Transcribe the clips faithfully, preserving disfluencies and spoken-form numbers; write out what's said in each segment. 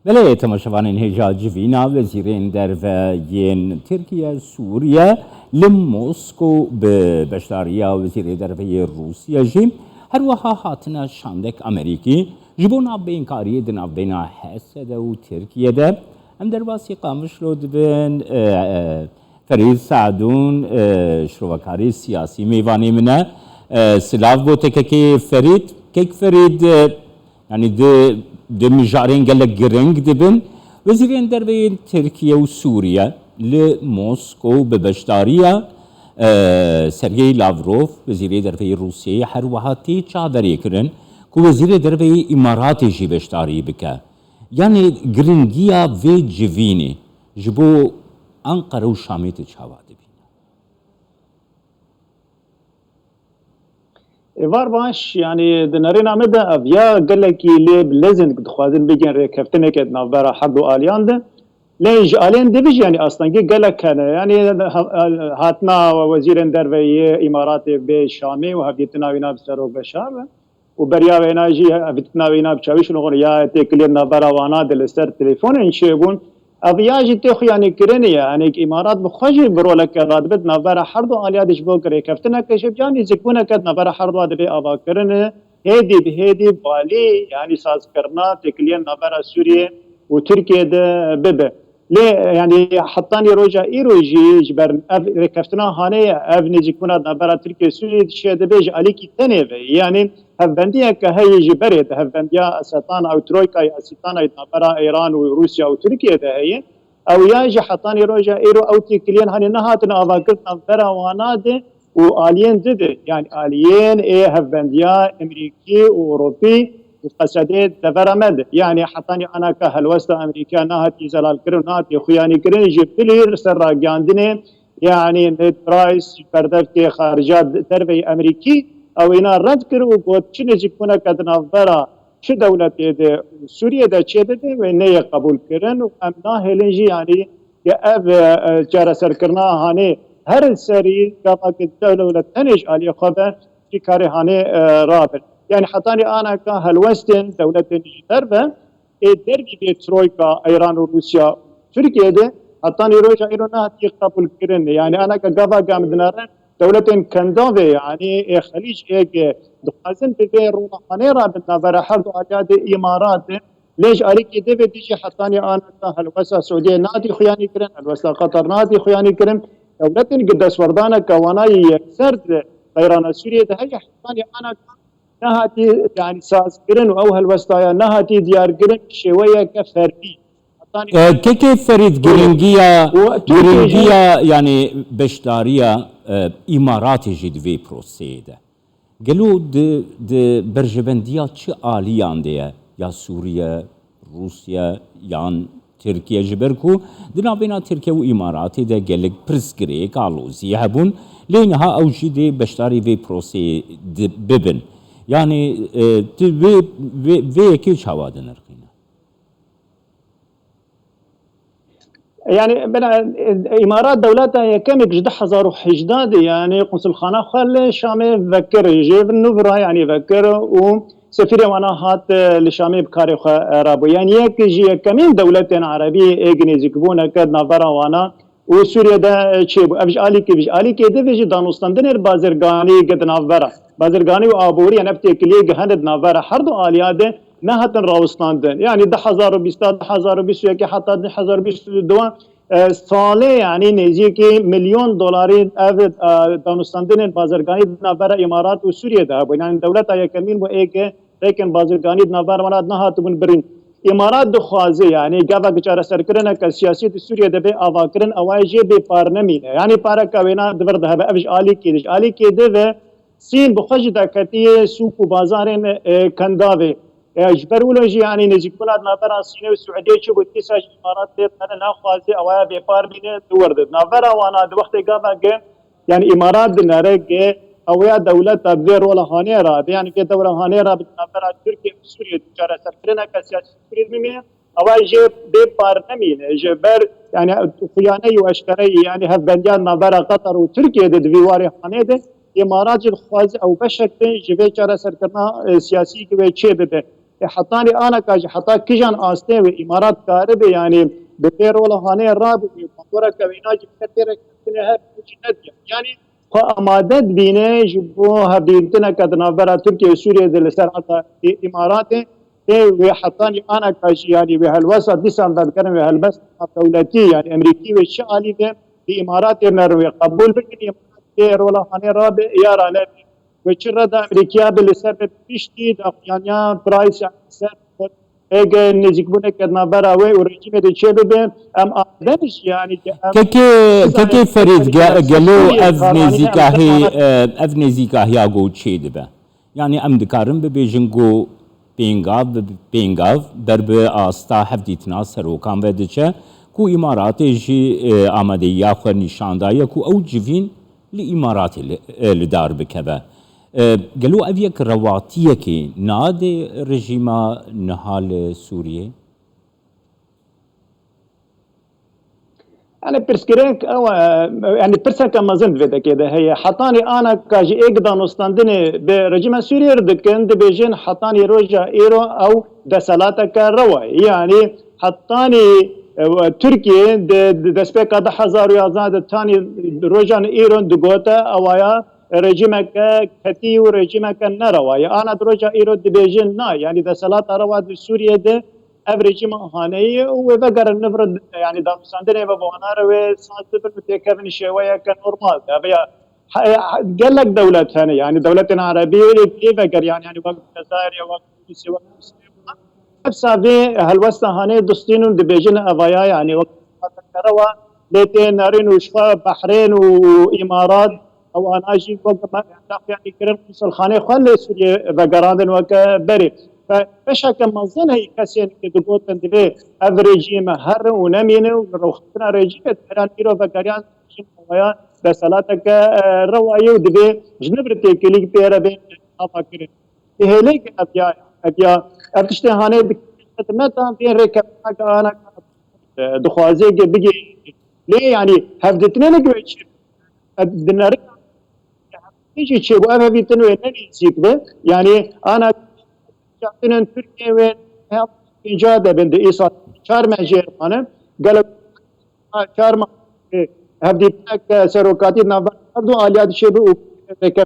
Belê, temaşevanên hêja civîna, wezîrên derve yên Tirkiye, Sûriye li Moskow bi beşdariya wezîrê derve yê Rûsiye jî her wiha hatine şandek Amerîkî ji bo navbeyinkariyê di navbeyna H S D û Tirkiye de. Em derbasî Qamişlo dibin, e, e, Ferîd Sadûn, e, şirovekarê siyasî mêvanê min e. E, silav bo te kekê Ferîd. Kek Ferîd, e, yanî di, di mijarên gelek giring dibin. Wezîrên derve yên Tirkiye û Sûriye li Moskow bi beşdariya, e, Sergey Lavrov, wezîrê derve yê Rûsiyeyê, her wiha tê çaverêkirin ku wezîrê derve yê Îmaratê jî beşdarî bike. Yanî giringiya vê civînê ji bo Anqara û Şamê tu çawa dibîne? Êvar baş, yanî di nerêna me de ev ya gelekî lê bilez in ku dixwazin bigên rêkeftinekê di navbera her du aliyan de. Lê ji aliyên dî jî, yanî astengî gelek hene. Yanî ha-, hatina wezîrên derve yê Îmaratê bê Şamê û hevdîtina wîna bi Serok Beşar re. Û beriya wêna jî hevdîtina wîna bi Çawîşoglu ya têkiliyên navbera wana de li ser telefonên çêbûn. Ev ya jî tê xuyanîkirinê ye. Yanî Îmarat bi xwe jî bi roleke radibe di navbera her du aliya de ji bo ku rêkeftineke jî biya nêzîkbûneke di navbera her du a divê avakirinê hêdî bi hêdî balî, yanî sazkirina têkiliyên navbera Sûriyê û Tirkiyê de bibe. Lê, yanî, hetanî roja îro jî ji ber ev rêkeftina hanê ye, ev nêzîkbûna di navbera Tirkiye û Sûriyê dişê dibe ji alîkî tenê ve. Yanî, hevbendiyeke heye ji berê de, hevbendiya Asetana û Troykayê Asetana di navbera Îran û Rûsya û Tirkiye de heye. Ew ya jî hetanî roja îro ew têkiliyên hanê nehatine avakirin navbera wana de û aliyên di de, yanî aliyên ê hevbendiya Emerîkî û Ewropî û Q S D devera me de. Yanî hetanî anaka helwesta Emerîkiya nehatî zelalkirin û nehatî xuyanîkirin ji bilî li ser ragihandinê, yanî Ned Price ji berdevkê xarica derveyî Emerîkî ew îna red kir û got, çi nêzîkbûneke di navbera çi dewletê de, Sûriyê de çêbibe, wê neyê qebûlkirin û em nahêlin jî, yanî, ya ev, e, e, çareserkirina hanê her serî gava ku dewlet tenê ji aliyê xwe ve jî karê hanê, e, rabin. Yanî hetanî anaka helwestên dewletên ji derve ê dervî vê troyka Îran û Rûsya û Tirkiye de hetanî roja îro nehatiye qebûlkirin. Yanî anaka gava ku em dinere dewletên Kendavê, yanî ê Xelîc ê ku dixwazin bi vê rola hanê rabin navbera her du aliya de Îmarat e. Lê ji alîkî dê ve dî jî hetanî anaka helwesta Siûdiyê nehatiye xuyanîkirin, helwesta Qatar nehatiye xuyanîkirin. Dewletên ku destwerdaneke wanayî yekser di qeyrana Sûriyê de heye, hetanî anaka nehatî, yanî sazkirin û ew helwestaya nehatî diyarkirin bi şêweyeke ferdî. Hetanî E, Kekê Ferîd, giringiya, û Tirkiye jî giringiya, yanî beşdariya, e, Îmaratê jî di vê proseyê de. Gelo di, di berjevendiya çi aliyan de ye? Ya Sûriye, Rûsya yan Tirkiye, ji ber ku di navbêna Tirkiye û Îmaratê de gelek pirsgirêk, alozî hebûn, lê niha ew jî dê beşdarî vê proseyê di, bibin. Yanî, e, tu vê, vê, vê yekê çawa dinirxîne? Yani, bena, e, Îmarat dewleta yekemê ji du hezar û hejdeh de, yani, konsulxana xwe li Şamê vekir, jê nû vira, yani, vekir û sefîrê wana hat, e, li Şamê bi karê xwe, e, rabû. Yani, yek ji yekemîn dewletên erebî ê nêzîkbûneke di navbera wana û Sûriyê de, e, çêbû. Ev ji alîkê, ji alîkê di vê jî danûstandinê bazirganî di navbera. Bazirganî û aborî, yani, ev têkiliyê hene di navbera her du aliya de nehatin rawestandin. Yani, du hezar û bîst, du hezar û bîst û yek heta du hezar û bîst û du, e, salê, yani, nêzîkî milyon dolarî ev, e, danûstandinên bazirganî di navbera Îmarat û Sûriyê de hebûn. Yani, dewleta yekemîn bû ê ku rêkên bazirganî di navbera wana de nehatibûn birîn. Îmarat dixwaze, yani, gava ku çareserkirineke siyasî di Sûriyê de bê avakirin, ew ê jê bê par nemîne. Yani, pareke wêna di vir de hebe. Ev ji alîkê, ji alîkê di ve Sîn bi xwe jî daketiye sûk û bazarên, e, Kendavê. E, ji ber wilo jî, yanî nêzîkbûna di navbera Sînê û Siûdiyê çi bû, dîsa jî Îmarat lê tene naxwaze ewaya bêpar bîne di wir de. Di navbera wana di wextê gava ge, yanî Îmarat dinere ge ew ya dewleta bi vê rola hanê ra, de, yanî vê dewra hanê ra bi di navbera Tirkiye û Sûriyê çareserkirineke siyasî Sûriyê bimîne, ewa jê bê par nemîne. Ji ber, yani, xuyaneyî û eşkereyî, yani, hevbendiya navbera Qatar û Tirkiye de di vî warê hanê de, Îmarat jî dixwaze ew beşek be ji vê çareserkirina, e, siyasî ki wê çê bibe. E, hetanî anaka jî heta kijan astê wê Îmarat karibe, yanî bi vê rola hanê rabe, wê bandoreke wêna jî bi ser têre keftinê her jî nediye. Yanî xwe amade dibîne ji bo hevdîtineke di navbera Tirkiye û Sûriyê de li ser arda Î-, Îmaratê. Tê wê hetanî anaka jî, yanî wê helwesta dîsan vedigerin, wê helbesta navdewletî, yanî Emerîkî wê çi alî be, bi Îmaratê nerin, wê qebûl bikin, Îmarat vê rola hanê rabe ya ra nebe. Wê çi reda Emerîkiya be li ser be piştî daxuyaniya Price, yanî ser êge nêzîkbûneke di navbera wê û rejîmê de çêbibe, em amade ne jî, yanî ki em Kekê, kekê Ferîd, ge-, gelo ev nêzîkahî, e, ev nêzîkahiya ku çêdibe? Yanî em dikarin bibêjin ku pêngav bi pêngav ber bi asta hevdîtina serokan ve diçe, ku Îmaratê jî, e, amadeyiya xwe nîşan daye ku ew civîn li Îmaratê li, e, li dar bikeve. E, gelo ev yek rewatiyekê nade rejîma niha li Sûriyê? Yani pirsgirêk ew e, yani pirseke mezin di vê dekê de heye. Hetanî anaka ji êk danûstandinê bi rejîma Sûriyê re dikin, dibêjin hetanî roja îro ew deselateke rewa ye. Yani hetanî, e, Tirkiye di, di destpêka du hezar û yazdeh de tanî rojan îro digote ewaya rejîmeke ketî û rejîmeke nerewa ye. Ana di roja îro dibêjin na, yani deselata rewa di Sûriyê de ev rejîma haneyî û wê vegerin nivrin, yani danûstandinê ve bi wana re wê saz bibin û têkevin şêweyeke normal de. Ev ya he-, he-, gelek dewlet hene, yani dewletên erebî lê tê vegeriyan, yani wek Cezayirê, wek Tunusê, wek Misirê. Hepsa vê helwesta hanê distînin û dibêjin evaya, yani wek rewa lê tê nerin û ji xwe Behrên û Îmarat, ewana jî wek me daxuyanî kirin, konsulxanê xwe li Sûriyê vegerandin weke berê. Ve beşeke mezin heyî kesên ki digotin divê ev rejîm here û nemîne û li rewxistina rejîmê Tehran îro vegeriyan rejîm awaya deselateke, e, rewayê û divê ji nivir têkilîk pê re bên ava kirin. Di hêlê ki ev ya, ev ya, ev tiştê hanê dikin xidmeta vê rêkeftineke ana, e, dixwaze ki bigihîjî. Lê yanî hevdîtinê ne ki wê çi, e, di nerîna hevdîtinê jî çêbû. Ev hevdîtin wê ne nêzîk be. Yanî ana hevdîtinên Tirkiye wê pênca de bin di îsal çar meh jê re mane. Gelek çar meh, e, hevdîtineke serokatî di navbera her du aliya de çêbû û rêkeftineke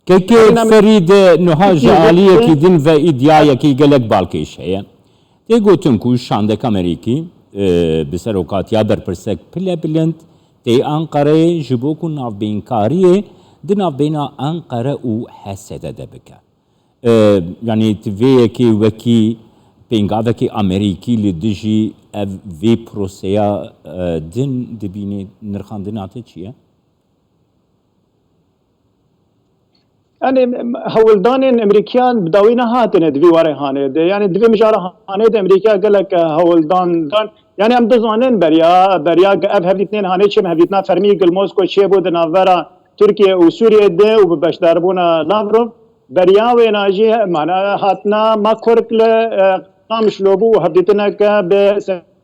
Kekê Ferîd, niha ji aliyekî din ve îdiayekî gelek balkêş heye. Tê gotin ku şandeka Amerîkî, e, bi serokatiya berpirsek pile bilind tê Enqereyê ji bo ku navbênkariyê di navbêna Enqere û H S D de bike. E, yanî ti vê yekê wekî pêngavekî Amerîkî li dijî ev vê proseya, e, din dibînî, nirxandina te çi ye? Yani, em, hewldanên Amerîkiyan bi dawî nehatine di vî warê hanê de. Yani, di vê mijara hanê de Amerîkiya gelek, e, hewldan dan. Yani, em dizanin beriya, beriya ev hevdîtinên hanê çê, hevdîtina fermî Gilmosko çêbû di navbera Tirkiye û Sûriyê de û bi beşdarbûna Lavrov. Beriya wêna jî, mana, hatina Makurk li, e, Qamişlo bû û hevdîtineke bi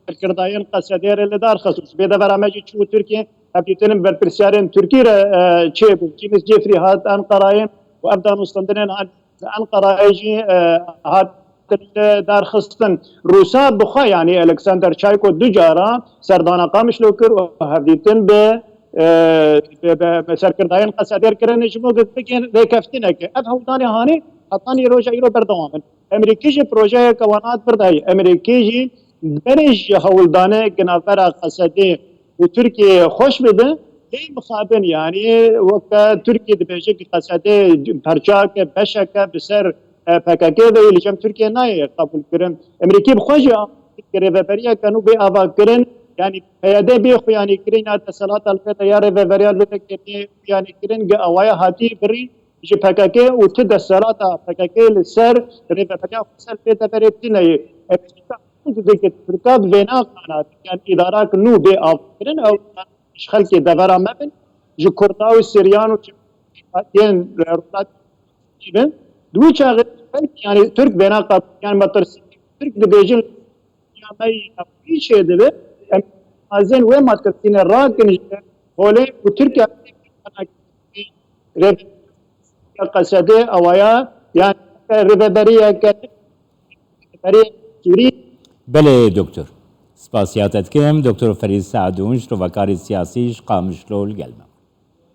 serkirdayên Qesedê re li dar xist. Ji vê devera me jî çû Tirkiye, hevdîtin bi berpirsiyarên Tirkî re, e, çêbû. James Jeffrey hat Enqerayê û ev danûstandinên hat Enqerayê jî, e, hat li dar xistin. Rûsa bi xwe, yanî Alexander Çayko du cara serdana Qamişlo kir û hevdîtin bi, e, bi, bi, bi serkirdayên Qesedê re kirin ji bo bigihên rêkeftineke. Ev hewldanê hanê hetanî roja îro berdewam in. Amerîkî jî projeyeke wana hat birdayî. Amerîkî jî berê ji hewldanê ki navbera Qesedê û Tirkiyeyê xweş bibe, lê mixabin, yanî weke Tirkiye dibêje ki Qesedê perçeyeke, beşeke bi ser, e, P K K ve yê, li cem Tirkiye nayê qebûl kirin. Amerîkî bi xwe jî rêveberiyeke nû bê ava kirin, yanî P Y D bê xuyanî kirin ya desthilata li vê de ya rêveberiya li vê de kirinê xuyanî kirin, gi awaya hatî birî ji P K K û ti desthilata P K K li ser rêveberiya xwe ser vê deverê tune ye. Ev tişta ku didike Tirka di vê navana, yan îdarak nû bê avakirin, ew ji xelkê devera me bin, ji Kurda û Siryan û ji yên rojhilatê bin. Di wî çaxê belkî, yanî Tirk bêna qat, yanî metirsî Tirk dibêjin ya me yî navî çêdibe, em dixwazin wê metirsînê rakin ji holê û Tirkiye rêveberiya Qesedê awaya, yanî rêveberiyeke Ferîd Sûrî. Belê doktor. Spasiya te dikim, doktor Ferîd Seedûn, şirovekarê siyasî ji Qamişlo li gel me.